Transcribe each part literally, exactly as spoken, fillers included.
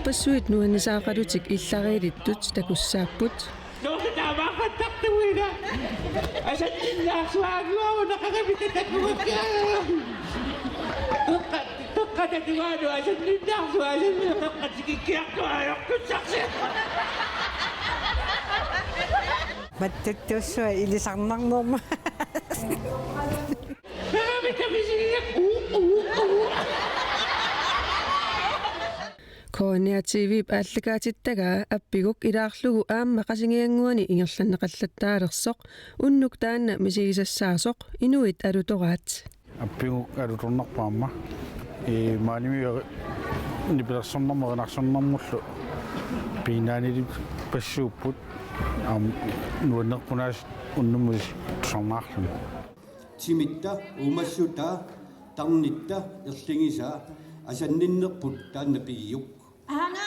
Inuppassuit nuannisaaqalutik illariilittut takussaapput. Nuuka taamaaqattartuina. Asanninnaarsuaannguagu naqagamita takuakkiarlugu. Toqqa-, toqqatatuaanu asanninnaarsuaq asanninneq toqqatikikkiartuaajortussarsi. Mattuttussua ilisarnarnerma. Naqagamita misigiak uu uu uu. K N R T V-p aallakaatittagaa Appiguk ilaarlugu aamma Qasigiannguani ingerlanneqallattaalersoq unnuk taanna misigisassaasoq inuit alutoraat. Appiguk alutornarpoq aamma. Ee, maanimi nipilersornermut erinarsornermullu piinnaanilippassuupput. Aamma nuannerpoq aasiit unnummut tusarnaarluni. Timitta, uumassutaa, tarnitta, erligisaa, asanninnerput taanna pigiuk. Aana.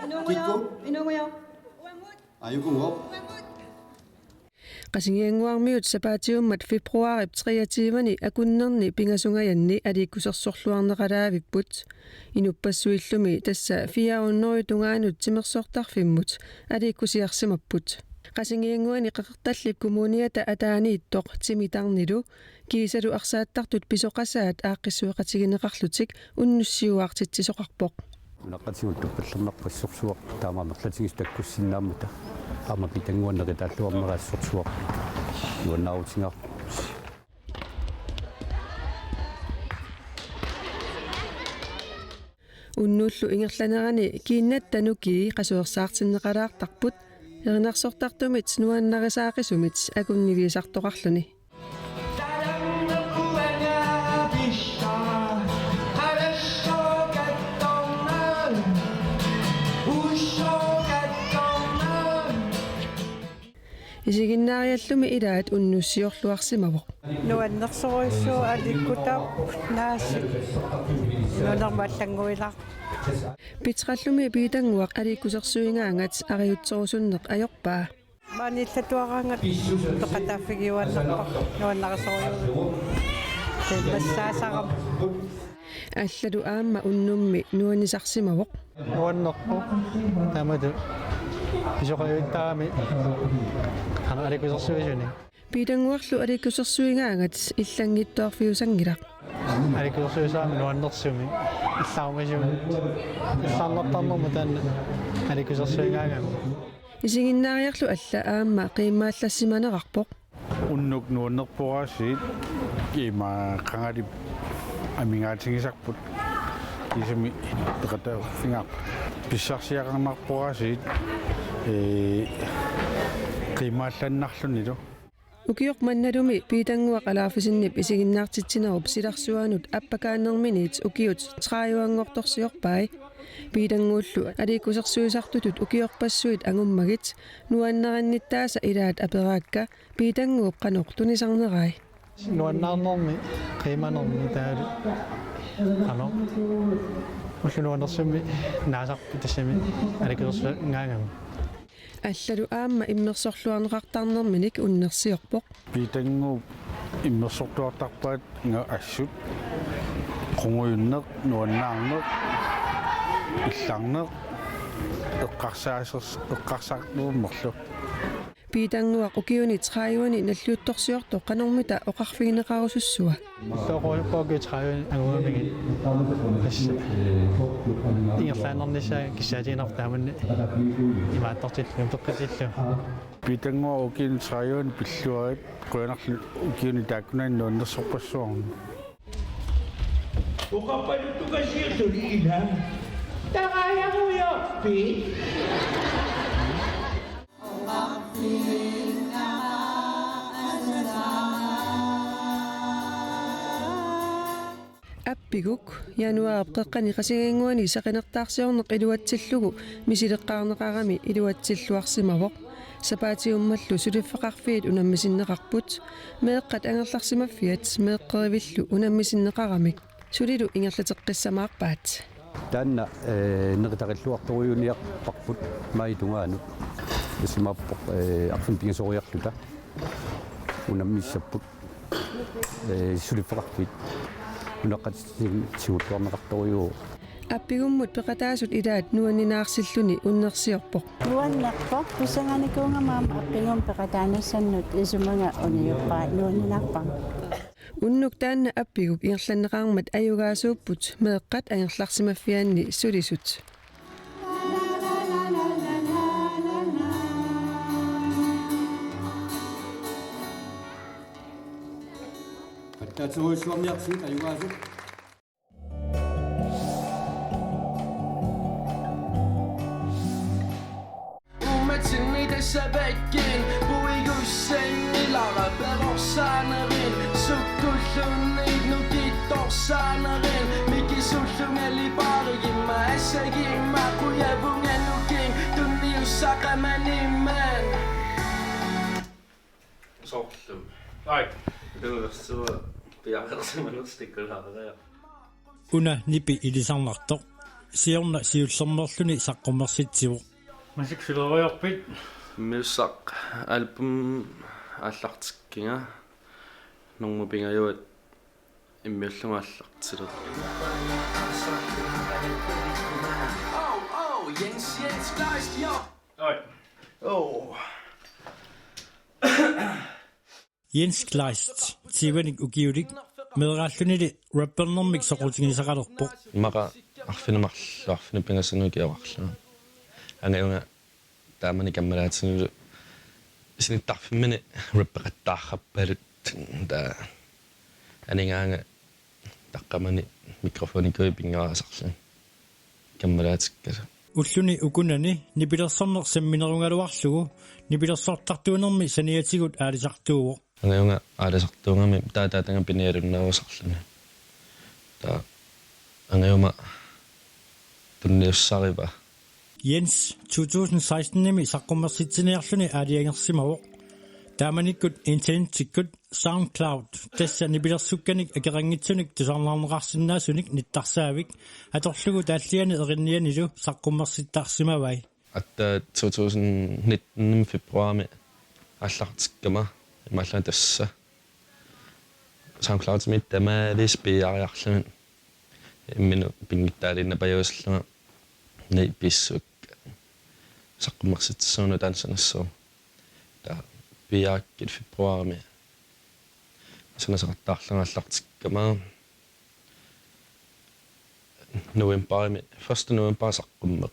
Inungujoq, inungujoq. Ajukunnguaq. Qasigiannguarmiut sapaatiummat februaarip treogtyve-ni akunnerni pingasungajanni aliikkusersorluarneqalaavipput. Inuppassuillumi tassa fire hundrede tungaanut timersortarfimmut aliikkusiarsimapput. Qasigiannguani Qeqertallip Kommuniata ataaniittoq Timi Tarnilu kiisalu arsaattartut pisoqasaat aaqqissueqatigineqarlutik unnussiuaartitsisoqarpoq. Unaqqatigut tuppallernarpassorsuaq taama amerlatigisut takkussinnaammata aamma Piitannguani neqitaalluarnerat assorsuaq nuannaarutigaarput. Unnullu ingerlanerani kiinnatta nukii qasuersaartinneqalaartarput erinarsortartumit nuannarisaaqisumit akunnigisartoqarluni. Isiginnaariallumi ilaat unnussiorluarsimavoq. Nuannersorujussuuvoq aliikkutaarput naasik. Nuannerma allannguilaarpoq. Pitrallumi Piitannguaq aliikkusersuigaangat ariutsorusunneq ajorpaa. Maani illatuaraangat peqataaffigiuaannarpoq nuannarisorujussuuvoq. Tassa massaasarama. Allalu aamma unnummi nuannisarsimavoq. Nuannerpoq. Taamatut pisoqajuittaarami. Qanoq aliikkusersuisunik. Piitannguarlu aliikkusersuigaangat illanngitsoorfiusanngilaq. Aliikkusersuisaami nuannersumik. Illaarumisumik. Illaarnartarnermut taanna aliikkusersuigaangami. Isiginnaariarlu alla aamma qiimmaallassimanerarpoq. Unnuk nuannerpoq aasiit ima qangali amigaatigisarput kiisami peqataaffigaarput. Pissarsiaqarnarpoq aasiit, ee, qiimmaallannarlunilu. Ukioq mannalumi Piitannguaq Alaaffisinip isiginnaartitsinerup silarsuanut appakaannerminiit ukiut tredive-nngortorsiorpai. Piitannguullu aliikkusersuisartutut ukiorpassuit angummagit nuannarinnittaasa ilaat aperaakka Piitannguup qanoq tunisarnerai. Nuannaarnermi, qiimanermi taavalu. Qanoq. Ullup nuannersummi naasarpoq tassami aliikkusersuigaangami. Allalu aamma immersorluarneqartarnerminik unnersiorpoq. Piitannguup immersorluartarpaat nga assut qungujunneq, nuannaarneq, illarneq, eqqarsaasers-, eqqarsarnermerlu. Piitannguaq ukiuni tredive-ni nalliuttorsiortoq qanormita oqarfigineqarusussua? Toqorpoq ukiut tredive-ni angugamigit. Tassa ingerlaannarnissaa kissaatiginarpoq taamanna imaattortillugu, peqqitillugu. Piitannguaq ukiuni tredive-ni pilluarit, qujanarlu ukiuni taakkunani nuannersorpassuarnik. Oqarpaluttukasiulluni ila. Tarajarujoorpi. Appiguk januaarip qeqqani Qasigiannguani saqinertaarsiorneq iluatsillugu misileqqaarneqarami iluatsilluarsimavoq. Sapaatiummallu suliffeqarfiit unammisinneqarput. Meeqqat angerlarsimaffiat meeqqerivillu unammisinneqaramik sulilu ingerlateqqissamaarpaat. Taanna, ee, neqitarilluartorujuniarparput maajip tungaanut. Tassa imaappoq, ee, arfineq-pingasoriarluta unammissapput. Ee, suliffeqarfiit unaqqatsissutigut tigulluarneqartorujuuvoq. Appigummut peqataasut ilaat nuanninaarsillutik unnersiorpoq. Nuannerpoq, pissanganikuugama aamma appigummut peqataanissannut isumaga unioqqai nuanninaarpara. Unnuk taanna appigup ingerlanneqarmat ajugaasuupput meeqqat angerlarsimaffianni sulisut. Attaatsuuissuarniarsiit ajugaasut. Uummatsinni tassa Peking, puigussanni Lara perorsaanerin, sukkulluunniit nukittorsaanerin, mikisullungali paarigimma assagimma qujavunga nuking, tunniussaqama niman. Soorlu. Ai. Tuulersuaq piareersimanersoq tikulaariarluni. Una nipi ilisarnartoq. Siorna siullermeerluni saqqummersitsivoq. Massakkut suleriarpit? Immiussaq album aallartikkiga. Normu pingajuat immiullugu aallartilerpoq. Oh, oh, Jens, Jens, Kleist, ja. Ai. Oh. Jens Kleist, tyvenik ukiulik, meeraallunili rappernermik soqutigisaqalerpoq. Immaqa arfineq-marlunut, arfineq-pingasunut ukioqarlunga. Angajunga taamani kammalaatigalugu sinittarfimmini rappeqattaarrappalut, taava aningaanga taqqamani mikrofonikui pingaarasarluni kammalaatikkalu. Ulluni ukunani nipilersorneq samminerugaluarlugu nipilersortartuunermi saniatigut aalisartuuvoq. Angajunga aalisartuugami taava taatanga pinialunnerusarluni. Taava angajuma tunniussariva. Jens to tusind seksten-imi saqqummersitsiniarluni aalajangersimavoq. Taamanikkut internettikkut SoundCloud, tassa nipilersukkanik akeqanngitsunik tusarnaarneqarsinnaasunik nittarsaavik, atorlugu taalliani erinnianilu saqqummersittarsimavai. Aatsaat to tusind nitten februarimi aallartikkama imaallaat tassa SoundCloudimi tamaaviisa piiaariarlugit imminut pinngitsaaliinnapajuusillunga ni piissuk saqqummersitsissuunut taanna sanassuuvoq. Taava piiaakkit februarimi sanasaqattaarlunga aallartikkama novembarimi, første novembar saqqummeq.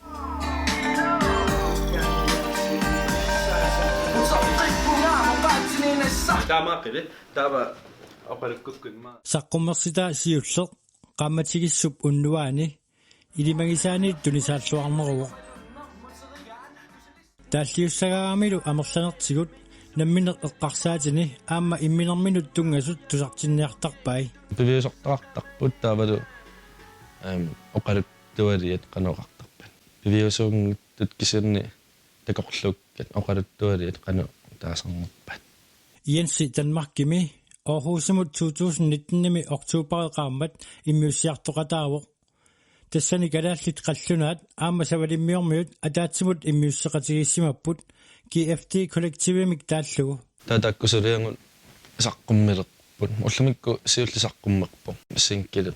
Taamaaqili, taava oqalukkukku immaqa. Saqqummersitaa siulleq, qaammatigissuppa unnuaani, ilimagisaaniit tunisaalluarneruvoq. Taalliussagaangamilu amerlanertigut namminneq eqqarsaatini aamma imminerminut tunngasut tusartinniartarpai. Piviusortaqartarput taavalu, ehm, oqaluttualiat qanoq oqartarpat. Piviusuunngitsut kisianni takorluukkat oqaluttualiat qanoq taasarnerpat. Jensi Danmarkimi Aarhusimut to tusind nitten-imi oktoberip qaammat immiussiartoqataavoq. Tassani kalaallit qallunaat aamma Savalimmiormiut ataatsimut immiusseqatigiissimapput G F D Kollektivimik taallugu. Taava taakku suliagut saqqummilerput. Ullumikkut siulleq saqqummerpoq. Singeli.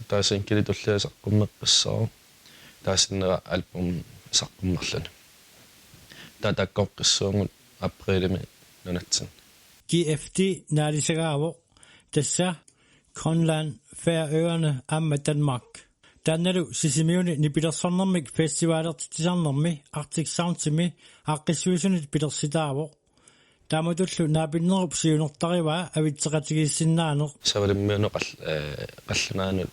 Taava singeli tullia saqqummeqqissaaq. Taava sinnera album saqqummerluni. Taava taakkoqqissuugut aprilimi nunatsinni. G F D naalisagaavoq, tassa Grønland, Færøerne aamma Danmark. Taannalu Sisimiuni nipilersornermik festivalertitsisarnermi Arctic Soundsimi aaqqissuisunit pilersitaavoq. Taamatullu naapinnerup siunertarivaa avitseqatigiissinnaaneq. Savalimmiunut qall-, eh, qallunaanut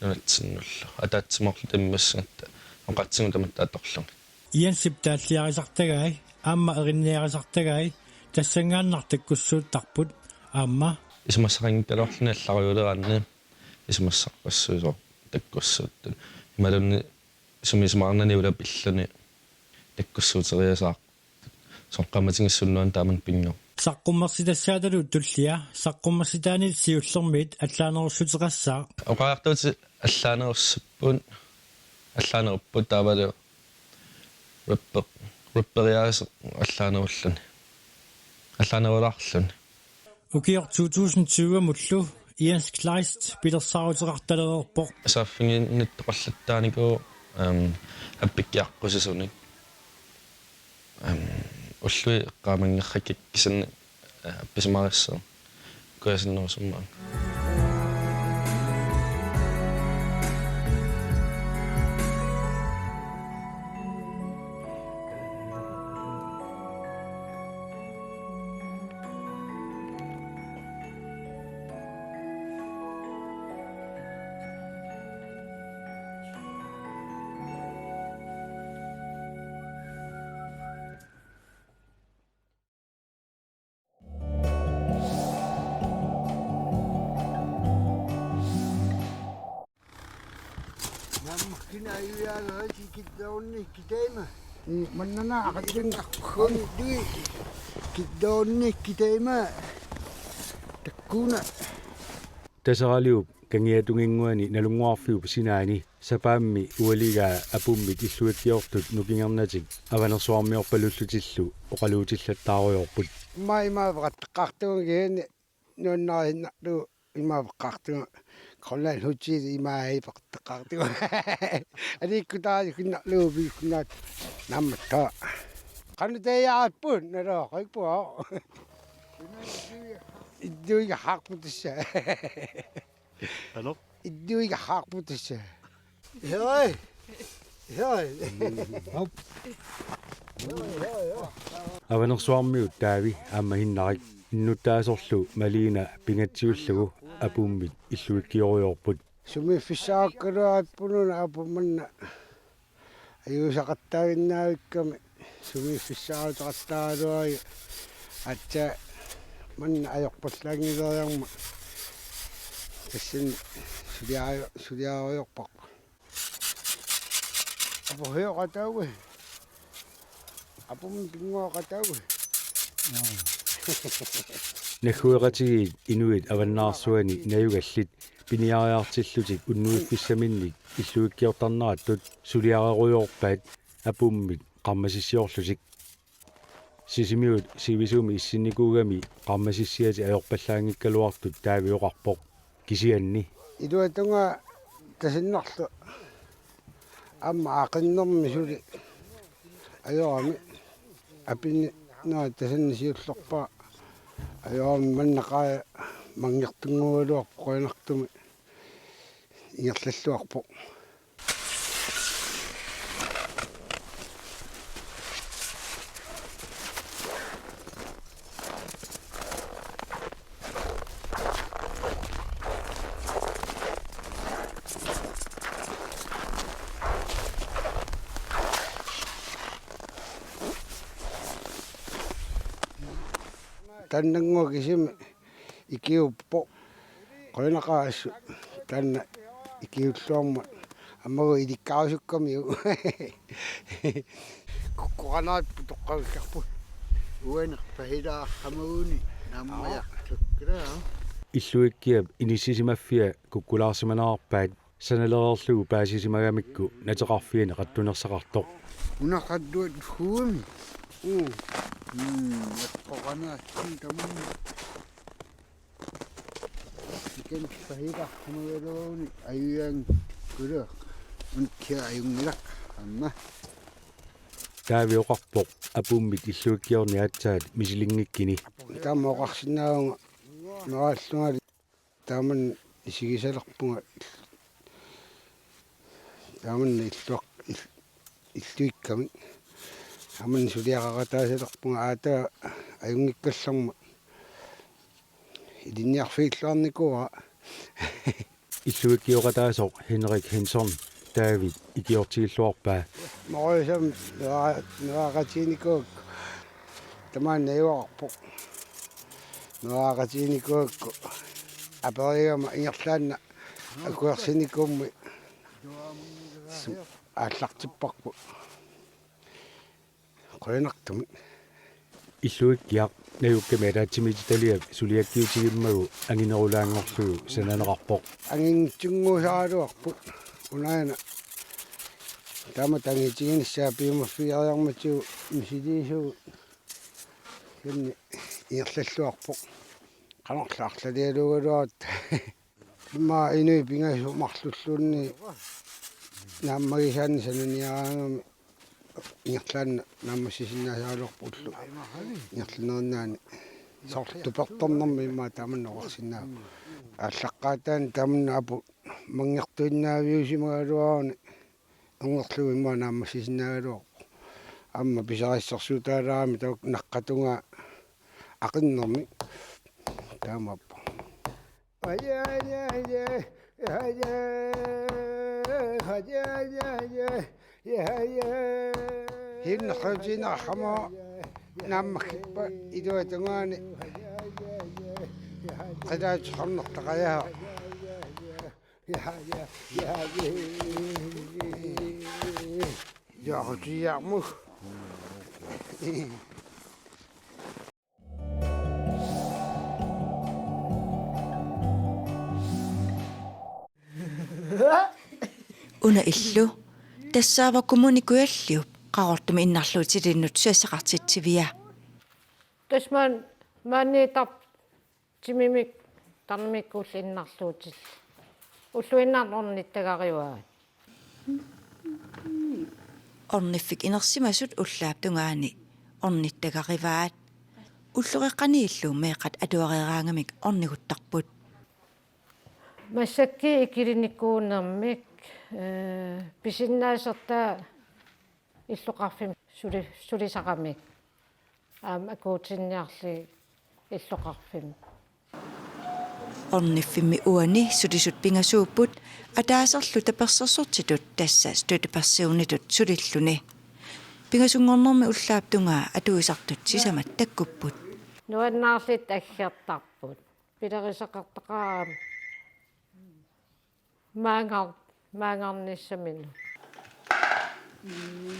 nunatsinnullu. Ataatsimoorluta immiussagatta oqaatsigut tamatta atorlugit. Jensip taalliarisartagai aamma erinniarisartagai tassanngaannaq takkussuuttarput aamma. Isumassaqanngikkaluarluni allarujuleranni isumassaqqassuisoq takkussuuttut. Imaluunniit sumi isumaarnani ulapilluni takkussuuteriasaartut. Soqqamatigissunnuan taaman pingo. Saqqummersitassaatalu tullia saqqummersitaanit siullermiit allaanerussuteqassaaq. Oqariartuutit allaanerussupput, allaanerupput taavalu rapper-, rapperiaaseq allaanerulluni. Allaanerulaarluni. Ukioq to tusind tyve-mullu Jens Kleist pilersaaruteqartalereerpoq. Saaffiginnittoqallattaarnikuuvoq, ehm, appikkiaqqusisunik. Ehm, ullui eqqaamanngerrakkit kisianni, eh, appisimarissaaq. Kujasinnerusummaanga. Nammakkina ajujaagaat kiddoornikkit taama. Ii, mannana aqatin. Kiddoornikkit taama. Takkuna. Taseraliup kangiatunginnguani Nalunnguarfiup sinaani sapaammi ualigaa apummit illuikkiortut nukingernatik Avanersuarmiorpalullutillu oqaluutillattaarujoorput. Immaqa ima peqatteqqaartunga kisianni nuannariinnarlugu ima peqqaartunga Grønland Hotel ima ai peqatteqqaartunga. Aliikkutaaliinnarlugu piukkunnaat naammattaa. Qanoq tajaarput nalooqippoq. Idduiga harputissa. Ano? Idduiga harputissa. Hej. Hej. Avanersuarmiut Taavi aamma Hinnarik innuttaasorlu Malina pingatsiullugu apummit illuikkiorujorput. Sumiiffissaakkaluarpununa apumanna. Ajuusaqattaaginnaavikkami sumiiffissaaruteqattaaraluarlunga aatsaat manna ajorpallaanngileriarmat tassani suliaru-, suliarujorparput. Apuhioqatauvi. Apummi pinnguaqatauvi. Naggueqatigiit inuit avannaarsuani najugallit piniariartillutik unnuiffissaminnik illuikkiortarnerattut suliarerujoorpaat apummit qarmasissiorlutik. Sisimiut sivisuumik issinnikuugami qarmasissiatik ajorpallaanngikkaluartut Taavi oqarpoq. Kisianni. Iluatungaa tasinnarlu aamma aqinnermi suli ajorami apinni naa tasanna siullerpaa ajorami mannaqaaq manngertunnguugaluarpoq qujanartumik ingerlalluarpoq. Taannannguaq kisimi ikiuppoq. Qujanaqaaq assut taanna ikiulluarmat. Aamma ilikkarusukkamik. Kukkuqanaat putoqqavikkarput. Uani pahilaarhamaguni naammajartukkila. Illuikkiap inissisimaffia kukkulaarsimanerarpaat sanalereerlugu paasisimagamikku nateqarfiani qattunersaqartoq. Una qattuat huumi. Mm. Mm, eqqoqanaassuun tamanna. Iken pahilaarhamagaluaruni ajujaanngikkuleq. Unkia ajunngilaq aamma. Taavi oqarpoq apummit illuikkiorneq aatsaat misilinngikkini. Taama oqarsinnaavunga neraallungali taamanna isigisalerpunga taamanna illuaq-, ill-, illuikkamik. Taamanna suliaqaqataasalerpunga aatsaat ajunngikkallarmat. Ilinniarfiilluarnikuuara. Illuikkioqataasoq Henrik Henson Taavip ikiortigilluarpaa. Morisam nera-, neraaqatiginikuugakku. Tamaani najugaqarpoq. Neraaqatiginikuugakku. Aperigama ingerlaannaq akuersinikuummat. Su-, aallartipparput. Qujanartumik. Illuikkiaq najukkami ataatsimiititaliap suliakkiutigimmagu anginerulaanngorlugu sananeqarpoq. Anginngitsunnguusaraluarput unaana. Taama tangitiginissaa piumaffigiariarmatigut misiliisugut. Kisianni ingerlalluarpoq. Amerlaarlalialuugaluarutta. Immaqa inuit pingasut marlulluunniit naammagisaannik sananiaraangamik ingerlaannaq naammassisinnaasaraluarput ulloq ingerlanerinnaani. Soorlu tupertornermi immaqa tamanna oqarsinnaapput. Aallaqqaataani tamanna aput manngertuinnaaviusimagaluaruni ingerlugu immaqa naammassisinnaagaluarpoq. Aamma pisariissorsuutaalaarami taakku naqqatungaa aqinnermik. Taamaappoq. Hiunnerluutiinnarama naammaggippat iluatungaani qilaateqarnertaqajaaq. Jaaxutiiarmut. Una illu tassaavoq Kommune Kujalliup Qaqortumi innarluutilinnut susassaqartitsivia. Tassa maan-, maaniittarpoq timimik tarnimikkullu innarluutillit. Ulluinnarni ornittagarivaat. Orniffik inersimasut ullaap tungaani ornittagarivaat. Ulloqeqqaniillu meeqqat atuareeraangamik orniguttarput. Massakkut ikilinikuunermik, ee, pisinnaasortaa illoqarfimmi suli-, sulisaramik. Aamma akuutinniarlugit illoqarfimmi. Orniffimmi uani sulisut pingasuupput ataaserlu tapersersortitut tassa støttepersonitut sulilluni. Pingasunngornermi ullaap tungaa atuisartut sisamat takkupput. Nuannaarlutik aggertarput. Pilerisaqartaqaat. Maangar-, maangarnissaminut.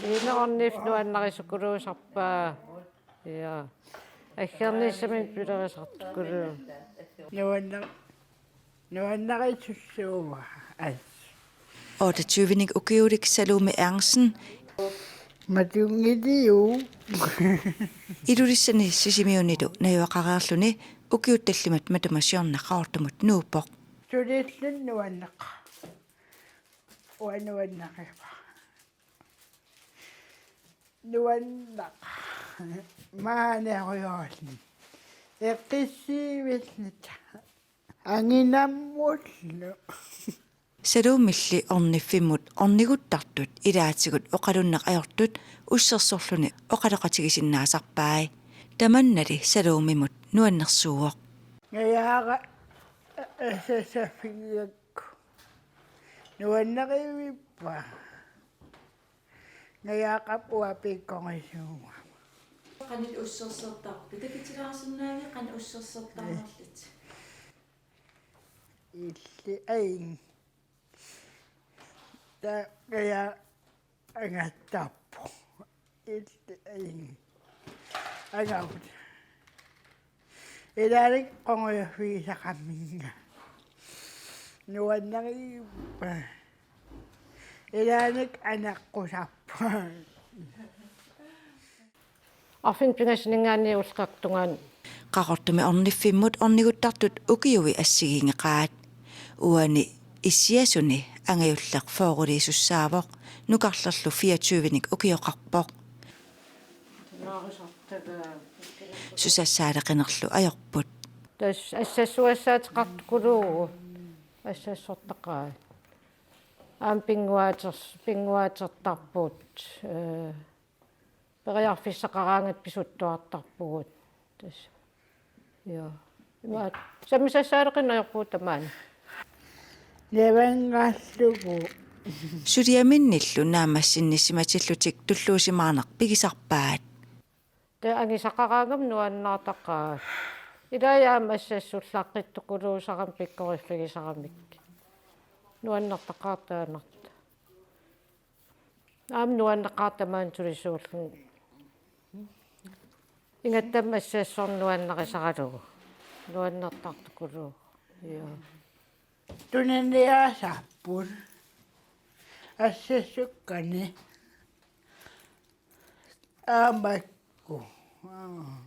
Ineornif nuannarisukuluusarpaa. Ja. Aggernissaminut pilerisartukuluuvoq. Nuanna-, nuannarisussuuvoq. As. Otteogtyvenik ukiulik Salome Ernsen. Matunngiliuk. Ilulissani Sisimiunilu najugaqareerluni ukiut tallimat matuma siorna Qaqortumut nuuppoq. Sulilluni nuanneq. Uanga nuannariva. Nuanneq. Maanerujoorluni. Eqqissiivilluni. Anginammullu. Salomilli orniffimmut orniguttartut ilaatigut oqalunneq ajortut ussersorluni oqaloqatigisinnaasarpai. Tamannali Salomimut nuannersuuvoq. Ngajaara, ee, sassaffigiakku. Nuannarivippa. Ngajaaqap uapiikkorisuuvoq. Qanoq ussersortarpit? Takutilaarsinnaavit qanoq ussersortarnerlutit? Illit aing. Taava ngajaaq angattarpoq. Illit aing. Angavut. Ilaanni qungujuffigisaqaminnga. Nuannarivippa. Ilaanni anaqqusarpoq. Arfineq-pingasuninngaanniit ulloqeqqata tungaanut. Qaqortumi orniffimmut orniguttartut ukiui assigiinngeqaat. Uani issiasuni angajulleq fyrreliisussaavoq, nukarlerlu fireogtyvenik ukioqarpoq. Susassaaleqinerlu ajorput. Tassa assassugassaateqartukuluuvoq. Assassortaqaat. Aamma pinnguaaters-, pinnguaatertarput. Ee, periarfissaqaraangatta pisuttuartarpugut. Tassa. Ja. Imaat. Sammisassaaleqineq ajorpugut tamaani. Navanngallugu. Suliaminnillu naammassinnissimatillutik tulluusimaarneq pigisarpaat. Taava angisaqaraangami nuannaartaqaat. Ilai aamma assassullaqqittukuluusarami pikkoriffigisaramik. Nuannertaqaartaannarta. Aamma nuanneqaaq tamaani sulisuulluni. Ingatta aamma assassorneq nuannarisaralugu. Nuannertartukuluuvoq. Ja. Tuniniaasarput. Assassukkani. Aamakku. Aa.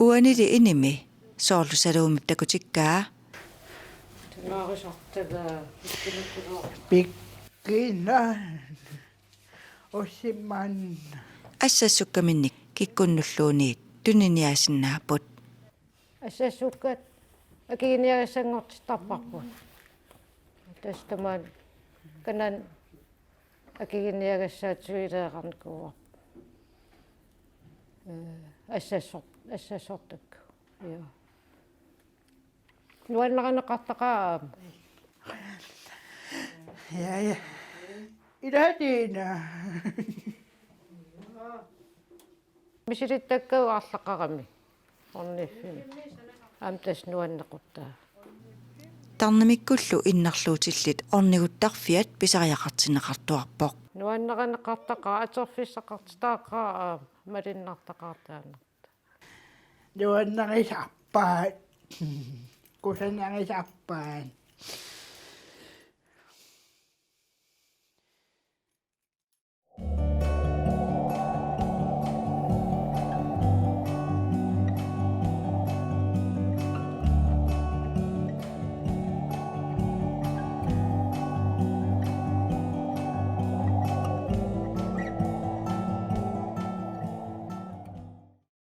Uanili inimi Soorlu Saluumip takutikkaa. Pikkina. Ossimanna. Assassukkaminnik kikkunnulluunniit tuniniaasinnaapput. Assassukkat akiginiagassanngortittarparput. Tassa tamaat kanan akiginiagassaatigileeqarnikuuarput. Ee, assassor-, assassortakku. Joo. Nuannarineqartaqaat aamma. Ja, ja. Ilaatiina. Misilittakkagut arlaqarami orniffimmi. Aamma tassa nuannequttaa. Tarnimikkullu innarluutillit orniguttarfiat pisariaqartinneqartuarpoq. Nuannarineqartaqaat, atorfissaqartitaqaat aamma, malinnartaqaat taanna. Nuannarisarpaat. Kusannarisarpaat.